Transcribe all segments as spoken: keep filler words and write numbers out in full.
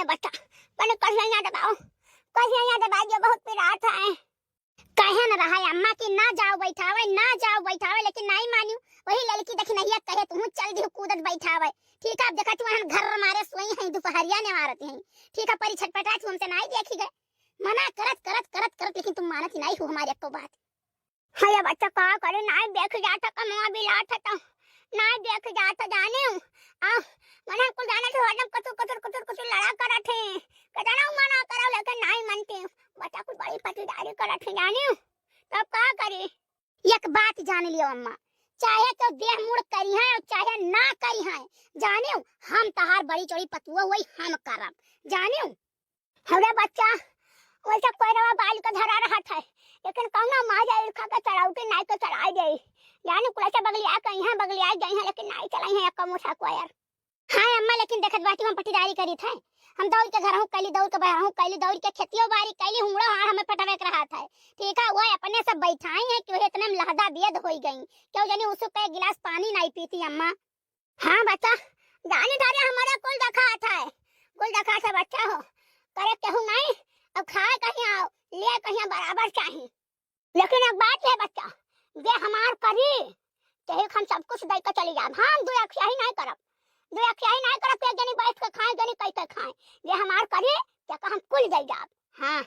बच्चा, तनी कहिया दबाओ, कहिया दबा दियो, बहुत पिरात है। कहे न रहा है अम्मा कि ना जाओ बैठावे, ना जाओ बैठावे, लेकिन नाहीं मानियो। वही लड़की दखिनहिया कहे, "तुहूँ चल दिहु कूदत बैठावे।" ठीक है, अब देखा तू हम घर मारे सोई हैं, दुपहरिया ने मारत हैं। ठीक है, परी छटपटात हमसे नाहीं देखी गए। मना करत, करत, करत, करत, लेकिन तुम मानत ही नाहीं हो हमारी एको बात। हाँ, ये बच्चा का करे, नाहीं देख जात है, कमवा बिलात है तो नाहीं देख जात है, जाने हूँ। आ, मने कुल जाने से हरदम कुचुर, कुचुर, कुचुर, कुचुर लड़ा करत है। कितना मना करो, लेकिन नाहीं मानते। बच्चा कुल बड़ी पटीदारी करत है, जाने हूँ। तब का करी? एक बात जान लियो अम्मा, चाहे तो देह मुड़ करी है और चाहे ना करी है, जाने हूँ, हम तहार बड़ी चोरी पतुआ हुई, हम करब, जाने हूँ। हमरे बच्चा, वैसे कोई रवा बाल के धरा रहत है, लेकिन कौनो माँ जाए उठा के चलाउटी नाई के चलाई दे। जाने कुला से बगलिया के यहाँ बगलिया गई हैं, लेकिन नाई चलाई हैं एक मुठा कोयर। हाँ अम्मा, लेकिन देखत बाटी हम पटीदारी करी थे, हम दौड़ के घरहूँ कैली, दौड़ के बहरहूँ कैली, दौड़ के खेतियो बारी कैली, हुमड़ो हार हमें पटवे के रहत है। ठीक है, वो अपने सब बैठाई हैं कि वो इतने में लहदा बेद होई गई, क्यों जानी उसको एक गिलास पानी नाई पीती अम्मा। हाँ बच्चा, जानी धरे हमारे कुल देखात है, कुल देखात है बच्चा हो। करे केहू नाहीं, अब खाए कहिया, ले कहिया बराबर चाही। लेकिन एक बात है बच्चा, जे हमार करी, तेही हम सब कुछ दे के चली जाब। हम दो अखियाही नाहीं करब, दो अखियाही नाहीं करब, एक जनी बैठ के खाए, जनी कह के खाए। जे हमार करी, तेका हम कुल दे जाब। हाँ।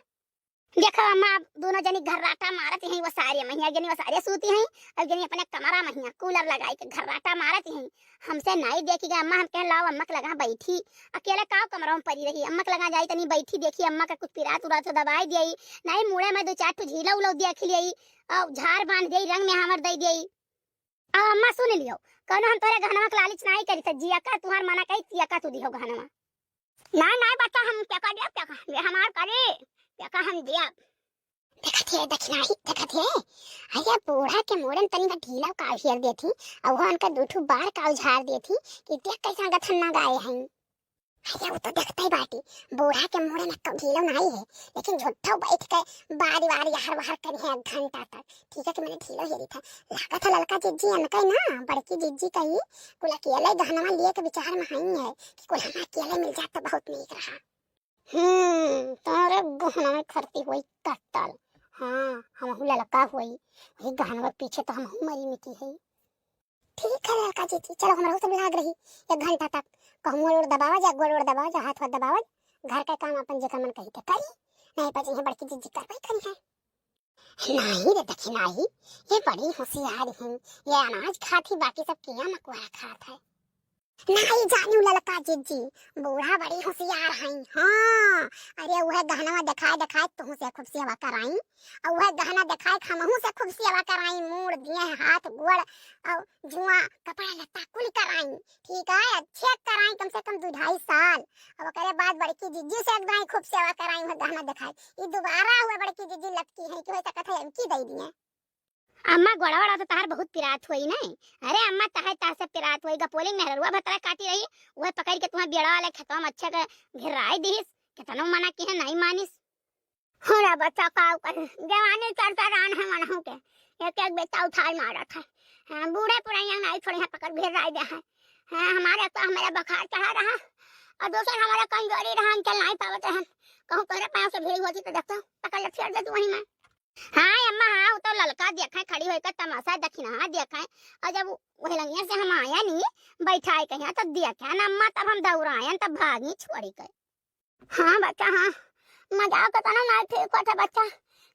देखो अम्मा, अब दोनों जनी घर्राटा मारत हैं, वो सारे महिया, एक जनी वो सारे सूती हैं, और एक जनी अपने कमरा महिया कूलर लगाई के घर्राटा मारत हैं। हमसे नाई देखी गए अम्मा, हम कहें, "लाओ अम्मा के लगा बैठी, अकेले का कमरा में परी रही, अम्मा के लगा जाई, तनी बैठी, देखी अम्मा का कुछ पिरात उरात तो दवाई दियाई, नाई मुड़े में दो चार ठो झीला उलो देख लियाई, और झार बांध दियाई, रंग में हमर दे दियाई।" अब अम्मा सुन लियो, कौनो हम तोरे गहनवा के लालच नाई करी, त जिया का तुहार मना कही, तिया का तू दिहो गहनवा। ना, ना बच्चा, हम तेका देब, तेका, जे हमार करे, तेका हम देब। देखत है, दखिनाही, देखत है। अरे, बूढ़ा के मुड़े में तनिका ढीला का घेर देती, और वो उनका दू ठो बार का उझार देती कि देख कैसा गथन ना गाए हैं। अरे, वो तो देखते ही बाटी, बूढ़ा के मुड़े में तो ढीलो नाई है, लेकिन झूठो बैठ के बारी बारी यार बाहर करी है एक घंटा तक। ठीक है कि मैंने ढीलो हेरी था, लागत है ललका जिज्जी अनके ना, बड़की जिज्जी कही, कुल अकेले गहनवा लिए के विचार में हई है कि कुल हमार अकेले मिल जात तो बहुत नीक रहा। हम्म, तोरे गहनवा खरती हुई कत्तल। हाँ, हमहू ललका हुई, वही गहनवा पीछे तो हमहू मरी मिटी है। ठीक है ललका जिज्जी, चलो हमरो सब लाग रही एक घंटा तक, कहूँ ओड़ दबावा जा, गोड़ ओड़ दबावा जा, हाथ वाथ दबावा जा, घर का काम अपन जेकर मन कही के करी, नाहीं बची है बड़की जिज्जी करवाई करी है। नाहीं रे दखिनाही, ये बड़ी होशियार हैं, ये अनाज खात ही, बाकी सब कीड़ा मकोड़ा खात है। नाहीं जानू ललका जिज्जी, बूढ़ा बड़ी होशियार हैं। हाँ, अरे वह गहनवा देखाए देखाए तुहू से खूब सेवा कराई, और वह गहना देखाए हमहू से खूब सेवा कराई, मूड़ दिए हाथ गोड़ और जुआ कपड़ा लत्ता कुल कराई। ठीक है, अच्छे कराई, कम से कम दो ढाई साल। अब ओकरे बाद बड़की जिज्जी से एक दाई खूब सेवा कराई, वह गहना देखाई। ई दोबारा हुआ बड़की जिज्जी लटकी है कि हो सकत है इनकी दे दिए। अम्मा, गोड़वा तो तहार बहुत पिरात होई नहीं। अरे अम्मा, तहार तहार से पिरात होई, गपोलिंग मेहररुआ भतरा काटी रही, वह पकड़ के तुम्हारे बेड़ा वाले खेतवा में अच्छे के घेराई दिहिस, कितनो मना की है, नहीं मानिस। हमरा बच्चा का कर, जवानी चरचरान है मनहू के, एक एक बेटा उछाल मारत है। हाँ, बूढ़े पुरैया नाई छोड़े हैं, पकड़ घेराई दे है। हाँ, हमारे तो हमारा बुखार चढ़ा रहा, और दूसर हमारा कमजोरी रहा, हम चल नहीं पावत रहन। कहूँ तोरे पाँव से भीड़ होती तो देखता, पकड़ ले, फेर दे तू वहीं में। हाँ अम्मा, हाँ, वो तो ललका देखे, खड़ी होकर तमाशा दखिनहा देखे, और जब वह लंगिया से हम आया नहीं, बैठाए कहीं, तब देखे ना अम्मा, तब हम दौड़ायन, तब भागी छोड़ी के। हाँ बच्चा, हाँ, मजाक तो ना मार, ठीक होत है बच्चा,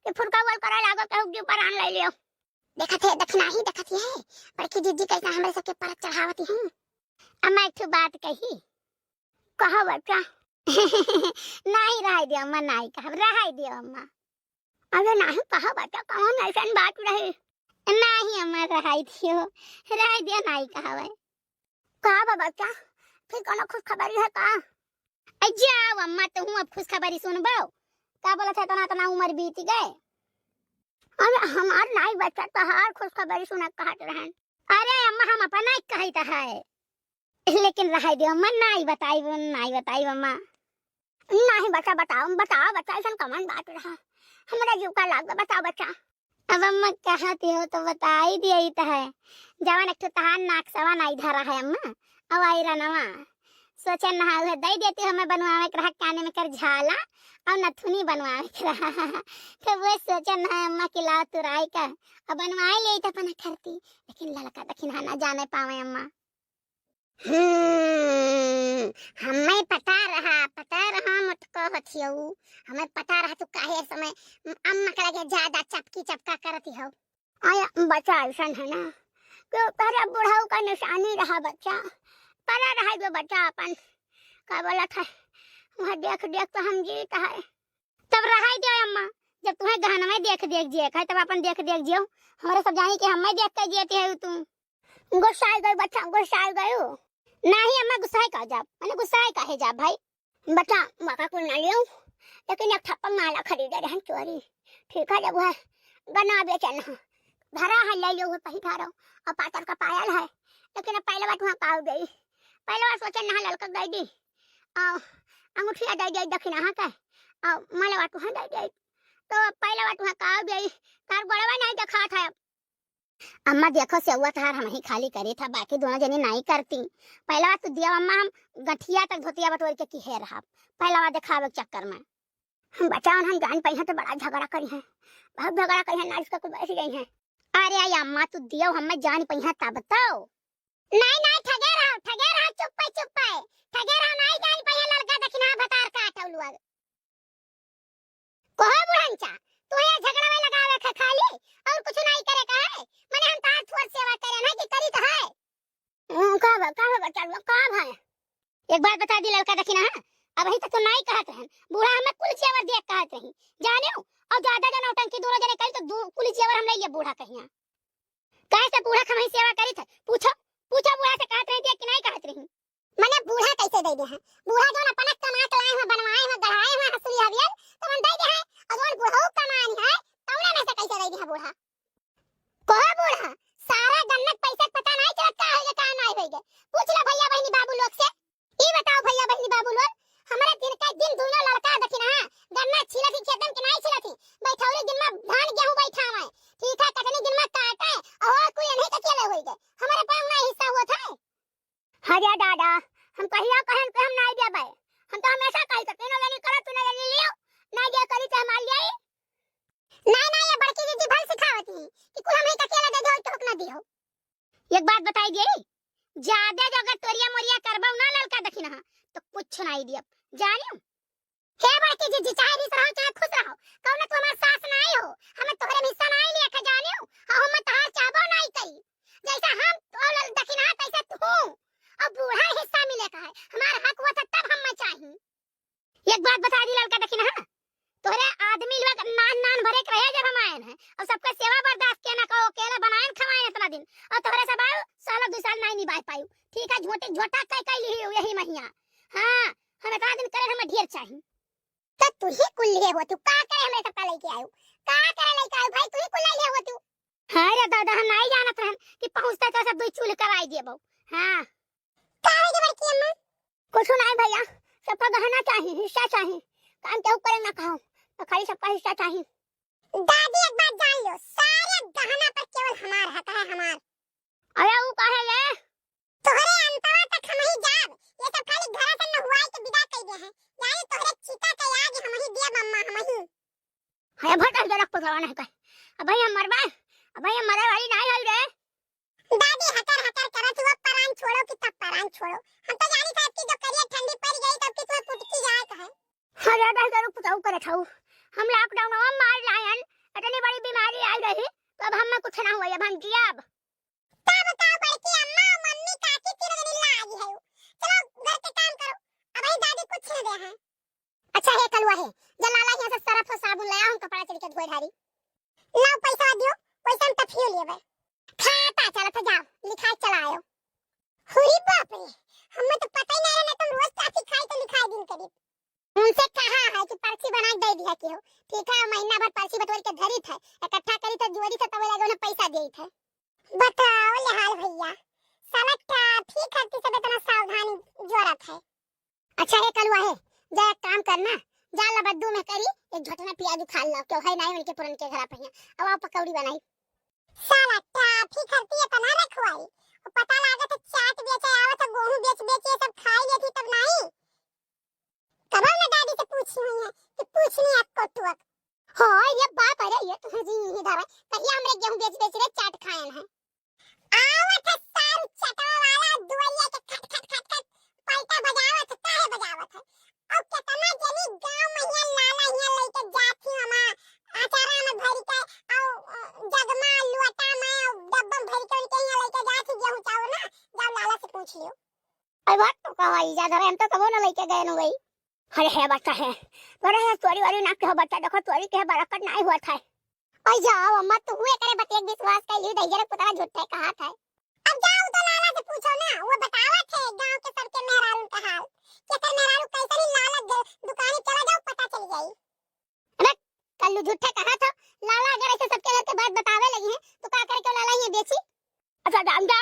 कि फुरका वल करे लागो, केहू के ऊपर आन ले लियो। देखत है, दखिनाही देखत है, बड़की जिज्जी कैसा हमरे सबके परत चढ़ावती हैं। अम्मा एक ठो बात कही। कहो बच्चा। नाहीं, रहाई दियो अम्मा, नाहीं कहब, रहाई दियो अम्मा। अरे नाहीं, कहो बच्चा, कौन ऐसन बात रही? नाहीं अम्मा, रहाई दियो, रहाई दियो, नाहीं कहब। का बा बच्चा, फिर कौनो खुशखबरी है का? ए, जाओ अम्मा, तुहूँ अब खुशखबरी सुनबो। का बोलत है, इतना, इतना उम्र बीत गए। अरे हमार नाई बच्चा, तहार खुशखबरी सुना कहत रहन। अरे अम्मा, हम अपन नाई कहत है, लेकिन रहाई दे अम्मा, नाई बताई, नाई बताई अम्मा। नाहीं बच्चा, बताओ, बताओ बच्चा, ऐसन कौन बात रहा? हमरा जीव का लाग, बताओ बच्चा। अब अम्मा कहत हो तो बताई दिए ही तो है। जवन एक ठो तहार नाक सवा नाई धरा है अम्मा, अब आई रनवा। सोचन रहा, उहे दइ देती, हमें बनवावे के रहा काने में कर झाला और नथुनी बनवावे के रहा। तो वो सोचन रहा अम्मा कि लाओ तुराई का, अब बनवाई लेइत अपन खरती, लेकिन ललका दखिनहा ना जाने पावे अम्मा। हम्म, हमें पता रहा, पता रहा मोटको हथियऊ, हमें पता रहा तू काहे समय अम्मा के लगे ज्यादा चपकी चपका करती हो। आया बच्चा अइसन है ना कि तोहरे बुढ़ऊ का निशानी रहा बच्चा, परा रहा जो बच्चा अपन, का बोलत है, वह देख देख तो हम जीत है। तब रहाई दे अम्मा, जब तुम्हें गहनवे देख देख जिए का है, तब अपन देख देख जियो। हमरे सब जानी कि हमें देख के जियती है तू। गुस्साई गई बच्चा, गुस्साई गई। नाही अम्मा, गुस्साई का जाब, मैंने गुस्साई काहे जाब भाई। बच्चा, मका कुल ना लियो, लेकिन एक ठप्पा माला खरीदे रहन चोरी। ठीक है, जब वह गन्ना बेचन है, भरा है, ले लियो, वह पही भरो, और पातर का पायल है, लेकिन अब पहले बात वहाँ काऊ गई, पहले बात सोचन नहा ललका दे दी, और अंगूठिया दे दी दखिनहा के, और माला बात वहाँ दे दी, तो अब पहले बात वहाँ काऊ गई, तार गोड़वा नहीं दिखात है। अम्मा देखो, सेवा तहार हम ही खाली करी था, बाकी दोनों जनी नाई करती। पहला तू दिया अम्मा, हम गठिया तक धोतिया बटोर के किहे रहा, पहला देखावे के चक्कर में। हम बचाओ, हम जान पइहा तो बड़ा झगड़ा करी है, बहुत झगड़ा करी है, नारिस का कुल बैठ गई है। अरे आई अम्मा, तू दियो हमें जान पइहा तब तो। नहीं, नहीं, ठगे रहो, ठगे रहो, चुप्पे, चुप्पे, ठगे रहो, नहीं जान पइहा ललका दखिनहा भतार काटौ लुआ। कहो बुढ़नचा, तू ये झगड़ा में लगावे के खाली और कुछ नहीं करे का है? मने हम तार थोर सेवा करे ना कि करी तो है। हम्म, का बा, का बा, बच्चा लोग, का भाई? एक बात बता दी ललका दखिनहा, अबही तक तो नाई कहत रहन, बूढ़ा हमें कुल जेवर देख कहत रही, जाने हो? और ज्यादा जो नौटंकी दोनों जने करी तो दू-, कुल जेवर हम ले लिए बूढ़ा कहिया। काहे से बूढ़ा खमही सेवा करी था? पूछो, पूछो बूढ़ा से कहत रही देख कि नाई कहत रही। मने बूढ़ा कैसे दे दे हैं? बूढ़ा जो अपना कमा के लाए हैं, बनवाए हैं, गढ़ाए हैं, हंसुली हवियल, तो मन दे दे हैं। और जो बूढ़ा कमानी है, तौने में से कैसे दे दे हैं बूढ़ा? कहो बूढ़ा, सारा गन्ना के पैसा के पता नहीं चलत का होइगे, का नहीं होइगे। पूछ लो भैया बहिनी बाबू लोग से। ई बताओ भैया बहिनी बाबू लोग, हमारे दिन का दिन दोनों ललका दखिनहा, गन्ना छीलत ही खेतन के नहीं छीलत ही, बैठौरी दिन में धान गेहूं बैठावे, ठीक है, कटनी दिन में काटे, और कोई नहीं के अकेले होइगे, हमारे पाँव ना हिस्सा होत है। अरे दादा, हम कहिया कहन कि हम नाई देबै? हम तो हमेशा कही तो तीनों जनी करो, तूने जनी लियो, नाई दे करी तो हमार लियाई। नाई, नाई, ये बड़की दीदी भल सिखावत ही कि कुल हम ही अकेले दे दो, तो ना दियो। एक बात बताई दिए, ज्यादा जो अगर तोरिया मोरिया करबो ना ललका दखिनहा, तो कुछ नाई दियब, जानियो। हे बड़की जीजी, चाहे रिस रहो, चाहे खुश रहो, कौनो तू हमार सास नाई हो, हमें तोहरे में हिस्सा नाई लिया के जानियो, और हम तहार चाहबो नाई करी। जैसा हम तोहर दखिनहा, तैसे तू। और बूढ़ा हिस्सा मिले का है, हमार हक हुआ था तब हम में चाही। एक बात बता दी ललका दखिनहा, तोहरे आदमी लोग नान नान भरे के रहे जब हम आयन है, और सबका सेवा बर्दाश्त के ना कहो, अकेला बनायन खवायन इतना दिन, और तोहरे सब आयो साल दो साल नाई निभाए पायू। ठीक है, झोटे झोटा कह कह ली यही महिया। हाँ, हम इतना दिन करे, हमें ढेर चाही। तो तू ही कुल लिए हो, तू का करे हमरे सबका लेके आयो? का करे लेके आयो भाई, तू ही कुल लिए हो तू। हाँ रे दादा, हम नहीं जानत रहन कि पहुँचते तो सब दुई चूल्ह कराई देबो। हाँ। का हो गया बड़की अम्मा? कुछ नहीं भैया, सबका गहना चाही, हिस्सा चाही। काम केहू करे ना कहो, तो खाली सबका हिस्सा चाही। दादी एक बात जान लो, सारे गहना पर केवल हमार हक है, हमार। अरे ऊ काहे रे? तोहरे अंतवा तक हम ही जाब। ये सब खाली घरा से नहुआई के विदा कई दे हैं। यानी तोहरे चिता के आग हम ही देब अम्मा, हम ही। है भटक जरक पुतवा नहीं कहे। अब भैया मरबा, अब भैया मरे वाली नहीं होई रे। दादी हकर हकर करत हुआ परान छोड़ो कि तब परान छोड़ो। हम तो जानी था कि जो करिए ठंडी पड़ गई तब कि तुम्हें पुटकी जाए कहे। अरे दादा रुक पुतवा करत हऊ। हम lockdown में मार लायन, इतनी बड़ी बीमारी आई रही, तो अब हमें कुछ ना हुआ, अब हम जियब। का बताओ बड़की अम्मा, मम्मी, काकी तीनों जनी लागी है। चलो घर के काम करो, अबही दादी कुछ छीन दे हैं। अच्छा हे कलुआ हे, जब लाला यहाँ से सरफ हो साबुन ले आओ, हम कपड़ा चल के धोए धारी। लाओ पैसा दियो, पैसा हम तफियो लेबे। खाता चलत है, जाओ लिखाई चलाओ। हुरी बाप रे, हमें तो पता ही नहीं रहा, नहीं तो हम रोज काफी खाई तो लिखाई दिन करीब। उनसे कहा है कि पर्ची बना के दे दिया कि हो, ठीक है, महीना भर पर्ची बटोर के धरी थे, इकट्ठा करी थे, जोड़ी थे, तब लगे उन्हें पैसा दिए थे। बताओ ले हाल भैया, साला ट्रैफिक खातिर सब इतना सावधानी जोरत है। अच्छा हे कलुआ हे, जा एक काम करना, जा लबद्दू में करी, एक झोटना प्याज उखाड़ ला, क्यों है नहीं उनके पुरन के घर पहिया, अब आओ पकौड़ी बनाई। साला ट्रैफिक खातिर इतना रखवाई, पता लागत है चाट बेचे आवत है, गेहूं बेच बेच ये सब खाई लेती तब नहीं। कबो न दादी से पूछी हुई है कि पूछनी आपको टुअक। हाँ, ये बाप, अरे ये तो है जी, ये धारा, कहिया हमरे गेहूं बेच बेच रे चाट खाएन है। आवत है सारू चटवा वाला दुआरिया के खट खट खट खट पैटा बजावत है, काहे बजावत है? और कितना जनी गांव में हियां लाला हियां लेके जात ही हमार आचारा में भरी के, और, अ, जगमा लोटा में, और डब्बा में भरी के उनके हियां लेके जात ही गेहूं चाउर ना, जाओ लाला से पूछ लियो। अरे बात तो कहो, ई जा धरे, हम तो कबो ना लेके गए न गई। अरे है बच्चा है, अरे है, चोरी वारी ना कहो बच्चा, देखो चोरी के बरकत नहीं हुआ था। और जाओ अम्मा, तू हुए करे बतिया विश्वास कर लियो, ढैजर पुतला झूठे कहा था। अब जाओ तो लाला से पूछो ना, वो बतावत है गांव के सबके मेहरारू का हाल, कि एकर मेहरारू कैसे नहीं लाला दे-, दुकाने चला जाओ, पता चल जाई। अबे कल्लू झूठे कहा था, लाला अगर ऐसे सबके घर के बात बतावे लगी है तो का करे क्यों लाला ये बेची? अच्छा, हम जा